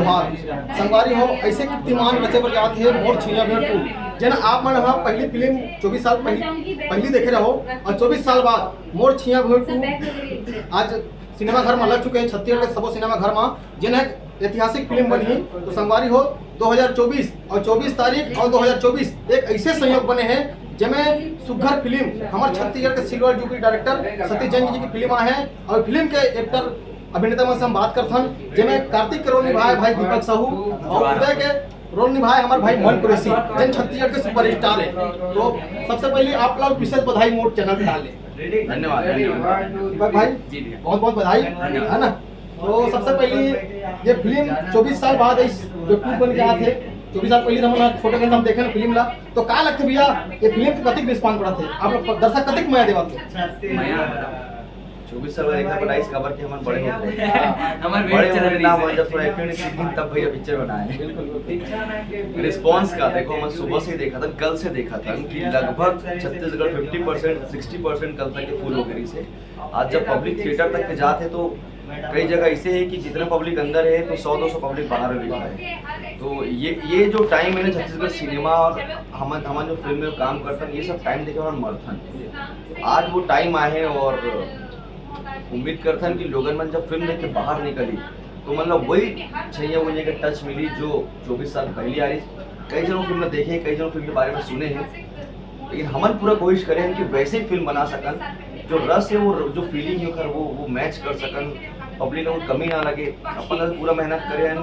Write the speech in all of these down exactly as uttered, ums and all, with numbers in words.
संगवारी हो, ऐसे कीर्तिमान रचे बर जात हे मोर छइयां भुइयां टू, जेन आप मन ह पहली फिल्म चौबीस साल पहली, पहली देखे रहो और चौबीस साल बाद मोर छइयां भुइयां टू आज सिनेमा घर में लग चुके हैं, छत्तीसगढ़ के सबो सिनेमा घर में, जेन एक ऐतिहासिक फिल्म बनी। तो संगवारी हो, दो हज़ार चौबीस और चौबीस तारीख और दो हज़ार चौबीस एक ऐसे संयोग बने हैं, जेमे सुघर फिल्म हमर छत्तीसगढ़ के silver jubilee director Satish Jain ji की फिल्म आए हैं और फिल्म के एक्टर अभिनेता मन से हम बात करथन, जेमे कार्तिक के रोल निभाए भाई दीपक साहू और उदय के रोल निभाए हमारे भाई मन कुरैशी, जेन छत्तीसगढ़ के सुपरस्टार है। तो सबसे पहले आप लोग विशेष बधाई मोर चैनल पे डाल ले। धन्यवाद, धन्यवाद। दीपक भाई, जी भैया। बहुत बहुत बधाई, धन्यवाद। है ना? तो सबसे पहले ये फिल्म चौबीस साल बाद इस जो टू बन के आत हे, चौबीस साल पहले हमन छोटे कन हम देखे ना फिल्म ला, तो का लगथे भैया, ये फिल्म के कतिक रिस्पॉन्स पड़त हे, आप लोग दर्शक कतिक मया देवत हे? मया चौबीस साल बाद एक बार आइस, काबर के हमन बड़े हो गए। हमारे वेट बड़े चल होने रही ना, है। जब थोड़ा एक्टिंग सीखी, तब भैया पिक्चर बनाए। रिस्पॉन्स का देखो, हमन सुबह से ही देखा था, कल से देखा था कि लगभग Chhattisgarh fifty percent, sixty percent कल तक के फुल हो गई से। आज जब पब्लिक थिएटर तक के जात है, तो कई जगह ऐसे है कि जितना पब्लिक अंदर है, तो सौ दो सौ पब्लिक बाहर में बैठा है। तो ये, ये जो टाइम है ना, छत्तीसगढ़ सिनेमा और हमन, हमन जो फिल्म में काम करथन, ये सब टाइम देखे हमन मरथन। आज वो टाइम आए है और उम्मीद करथन कि लोगन मन जब फिल्म देख के बाहर निकली, तो मतलब वही छइयां भुइयां के टच मिली, जो चौबीस साल पहले आ रही। कई जन फिल्म देखे हैं, कई जन फिल्म के बारे में सुने हैं, लेकिन हमन पूरा कोशिश करे हैं कि वैसे ही फिल्म बना सकन, जो रस है, वो जो फीलिंग है ओकर, वो, वो मैच कर सकन, पब्लिक में कमी ना लगे। अपन लोग पूरा मेहनत करे हैं।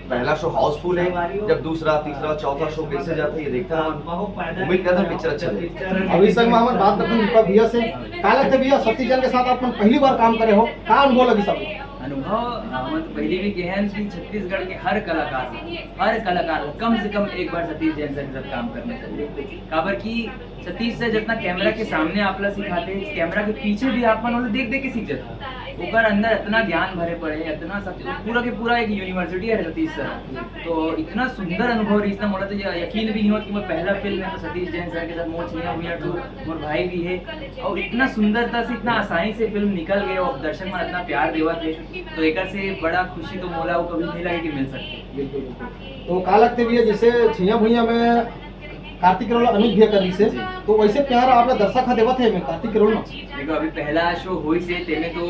पहला शो हाउसफुल है, जब दूसरा, तीसरा, चौथा शो कैसे जाता है, ये देखते हैं। उम्मीद करता हूँ पिक्चर अच्छा जाए। अभी संग में हमन बात करते हैं दीपक भैया से। का लगता है भैया, सतीश जैन के साथ आप मन पहली बार काम करे हो, का अनुभव लगी सब? अनुभव, अ, मैं तो पहले भी कहे हैं कि छत्तीसगढ़ के हर कलाकार, हर कलाकार को कम से कम एक बार सतीश जैन सर के साथ काम करना चाहिए। काबर कि सतीश सर जितना कैमरा के सामने आप ला सिखाते हैं, कैमरा के पीछे भी आप मन ओला देख देख के सीख जाते हैं। ओकर अंदर इतना ज्ञान भरे पड़े, इतना सब, पूरा के पूरा एक यूनिवर्सिटी है सतीश सर। तो इतना सुंदर अनुभव रहिस ना, मोला तो ये यकीन भी नहीं होत कि मोर पहला फिल्म है तो सतीश जैन सर के साथ मोर छइयां भुइयां टू, मोर भाई भी है। और इतना सुंदरता से, इतना आसानी से फिल्म निकल गए और दर्शक मन इतना प्यार देवत है, तो एकर से बड़ा खुशी तो मोला वो कभी नहीं लगे कि मिल सकती। बिल्कुल, बिल्कुल। तो का लगते भैया, जैसे छइयां भुइयां में कार्तिक के रोल अनुज भैया कर रही से, जी। तो वैसे प्यार आप लोग दर्शक हा देवत है मैं कार्तिक के रोल में? देखो, अभी पहला शो होइस हे, तेमे तो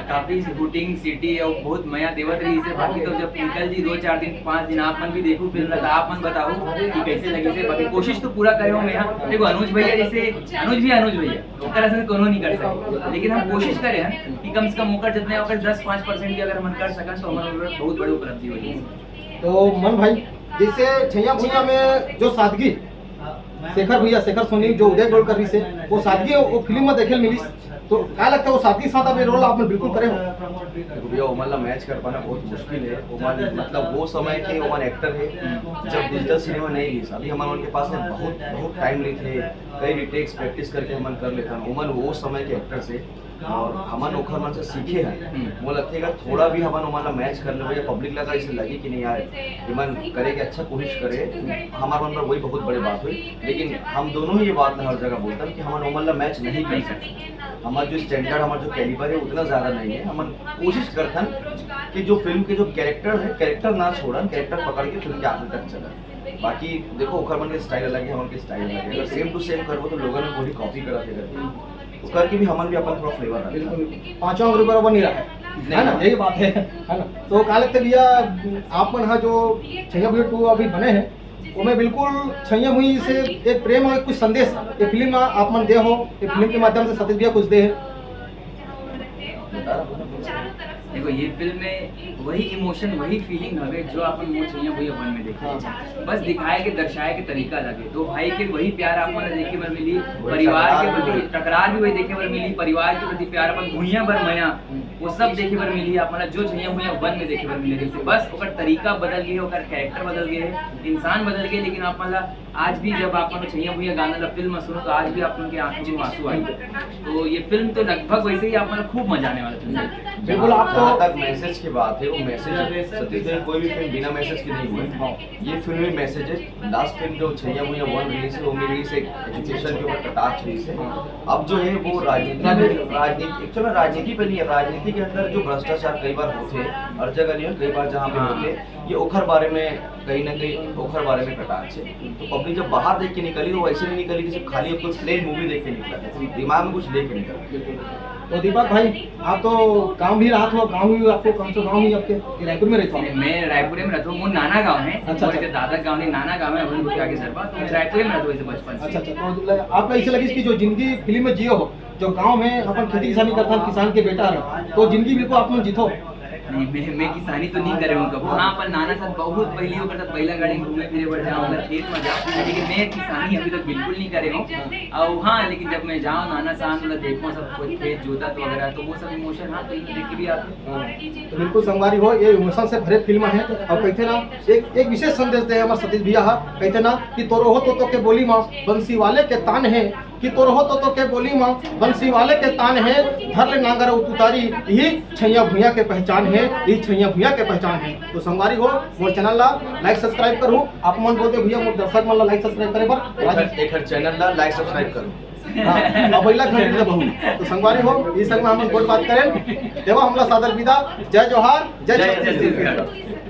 काफी हूटिंग सीटी और बहुत मया देवत रहिस हे। बाकी तो जब निकल जी दो चार दिन, पाँच दिन, आप मन भी देखू फिल्म ला, तो आप मन बताओ कि कैसे लगिस हे। बाकी कोशिश तो पूरा करे हो मैं। देखो, अनुज भैया जैसे, अनुज भी अनुज भैया, ओकर असन कोनो नहीं कर सके, लेकिन हम कोशिश करे हैं कि कम से कम ओकर जितने, ओकर दस पाँच परसेंट भी अगर हमन कर सकन, तो हमारे बहुत बड़ी उपलब्धि हो जाए। तो मन भाई, जैसे छइयां भुइयां में जो सादगी शेखर भैया, शेखर सोनी जो उदय गोलकर रहिस हे, वो सादगी वो फिल्म में देखे ल मिलिस। तो का लगता है, वो सादगी के साथ अभी रोल आप मन बिल्कुल करे हो? देखो भैया, ओमन ला मैच कर पाना बहुत मुश्किल है। ओमन मतलब वो समय के ओमन एक्टर है, जब डिजिटल सिनेमा नहीं रहिस। अभी हमन उनके पास में बहुत, बहुत टाइम रहिथे, कई रिटेक्स प्रैक्टिस करके हमन कर लेथन। ओमन वो समय के एक्टर से और हमन ओखर मन से सीखे हन। हम्म। मोला लगथे, अगर थोड़ा भी हमन ओमन ला मैच कर लेबो या पब्लिक ला अगर ऐसे लगे कि नहीं यार, एमन करे के अच्छा कोशिश करे, हमार मन बर वही बहुत बड़े बात हुई। लेकिन हम दोनों ही ये बात ला हर जगह बोलथन कि हमन ओमन ला मैच नहीं कर सकते। हमार जो स्टैंडर्ड, हमार जो कैलिबर है, उतना ज़्यादा नहीं है। हमन कोशिश करथन कि जो फिल्म के जो कैरेक्टर है, कैरेक्टर ना छोड़न, कैरेक्टर पकड़ के फिल्म के आखिर तक चलन। बाकी देखो, ओखर मन के स्टाइल अलग है, हमन के स्टाइल अलग है। अगर सेम टू सेम करबो, तो लोगन भी वही कॉपी करत है करके। तो करके भी हमन भी अपन थोड़ा फ्लेवर रखना। बिल्कुल, बिल्कुल। पांचवा अंगुरी बराबर नहीं रहा है, नहीं। है ना? यही बात है, है ना? तो का लगता है भैया, आप मन हा जो छइयां भुइयां टू अभी बने हैं, वो में बिल्कुल छइयां भुइयां से एक प्रेम और कुछ संदेश ये फिल्म में आप मन दे हो, ये फिल्म के माध्यम से सतीश भैया कुछ दे हैं? देखो, ये फिल्म में वही इमोशन, वही फीलिंग हवे जो अपन मोर छइयां भुइयां वन में देखे। हाँ। बस दिखाए के, दर्शाए के तरीका लगे। दो भाई के वही प्यार आप मन ला देखे बर मिली, वही परिवार के टकरार भी प्रति, वही। टकरार भी वही देखे बर मिली, परिवार के प्रति प्यार, अपन भुइयां बर मया, वो सब देखे बर मिली आप मन ला, जो छइयां भुइयां वन में देखे बर मिले। जैसे बस ओकर तरीका बदल गए, ओकर कैरेक्टर बदल गए, इंसान बदल गए, लेकिन आप मन ला आज भी जब आप मन छइयां भुइयां गाना ला फिल्म में सुनो, तो आज भी आप मन के आंखों में आंसू आए। तो ये फिल्म तो लगभग वैसे ही आप मन ला खूब मजा आने वाला फिल्म देख के। बिल्कुल, आप तो जहाँ तक मैसेज की बात है, वो मैसेज है। सतीश भाई, कोई भी फिल्म बिना मैसेज की नहीं हुई। हाँ। ये फिल्म में मैसेज है। लास्ट फिल्म जो छइयां भुइयां वन रिलीज है, वो भी रिलीज एक एजुकेशन के ऊपर कटाक्ष रिलीज है। अब जो है वो राजनीति में, राजनीति, एक्चुअल में राजनीति पे नहीं है, राजनीति के अंदर जो भ्रष्टाचार कई बार होते, हर जगह नहीं, कई बार जहाँ पे हाँ। होते, ये ओखर बारे में, कहीं ना कहीं ओखर बारे में कटाक्ष है। तो पब्लिक जब बाहर देख के निकली, तो वैसे नहीं निकली कि सिर्फ खाली आपको प्लेन मूवी देख के निकला, दिमाग में कुछ लेके निकला। तो दीपक भाई, आप तो गांव भी रहत हो, गांव भी आपको कौन सा गांव ही आपके? ये रायपुर में रहते हो? मैं रायपुर में रहता हूँ। मोर नाना गांव है। अच्छा, मोर अच्छा। के दादा गांव नहीं, नाना गांव है, वहीं के आगे सरपा। तो मैं रायपुर में रहता हूँ ऐसे बचपन से। अच्छा अच्छा। तो आपका ऐसे लगी कि जो जिंदगी फिल्म में जियो हो, जो गांव में अपन खेती किसानी करता है, किसान के बेटा है, तो जिंदगी बिल्कुल आप मन जीतो। नहीं, मैं मैं किसानी तो नहीं करे हूँ कभी। हाँ, पर नाना साथ बहुत पहली ओकर साथ बैला गाड़ी में घूमे फिरे बर जाओ, मतलब खेत में जाओ, लेकिन मैं किसानी अभी तक बिल्कुल नहीं करे हूँ। और हाँ, लेकिन जब मैं जाऊँ नाना साथ, मतलब देखो सब कुछ खेत जोता तो वगैरह, तो वो सब इमोशन, हाँ, तो देख के भी आता। तो बिल्कुल संगवारी हो, ये इमोशन से भरे फिल्म है। और कहते ना, एक एक विशेष संदेश दे हमारे सतीश भैया हा, कहते ना कि तोरो हो तो, तो के बोली माँ बंसी वाले के तान है, कि तोरो हो तो, तो के बोली माँ बंसी वाले के तान है, धर ले नांगर अउ तुतारी, यही छैया भुइया के पहचान है, यही छैया भुइया के पहचान है। तो संगवारी हो, मोर चैनल ला लाइक सब्सक्राइब करू। आप मन बोलते भैया मोर दर्शक मन ला लाइक सब्सक्राइब करे बर राजी। एखर चैनल ला लाइक सब्सक्राइब करू। हाँ, अब अगला घंटे ले बहू। तो संगवारी हो, इस संग में हम गोठ बात करें। देवा हमला सादर विदा। जय जोहार, जय जय छत्तीसगढ़। छत्तीसगढ़।